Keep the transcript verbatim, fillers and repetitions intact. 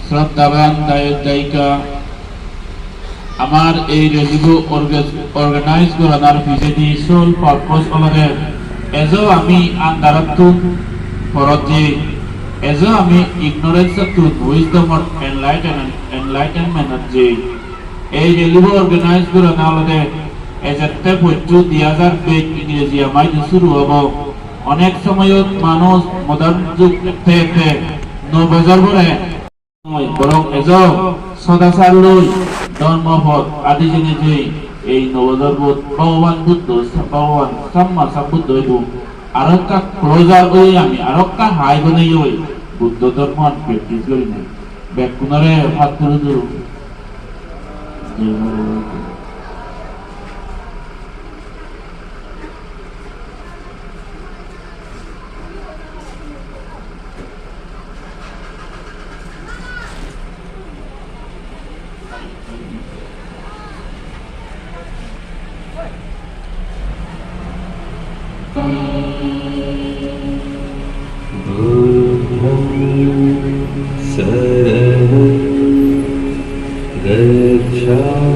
Shraddhaban dayok dayika, amar ei rally bo orga-, organize goranar pijedi sole purpose olode ejo ami andarattun porot jei, ejo ami ignorance-ottun wisdom-or enlighten-, enlightenment-ot jei. Ei rally bo organize gorana olode ejette poichu di hajar bej Ingreji amaidu suru obo. Onek somoyot manuj modern jug ette ette nuo bojor bore, borong ejo sodachar loi dhormo pot adi jeinei jei ei nuo bojor bot Bhogoban Buddho, Bhogoban Samma Sambuddho idu aro ekka closer oi, ami aro ekka hai banei oi Buddho dhormo practice gurinei. Bekkunore pattur dilo. Buddham saranam gacchami.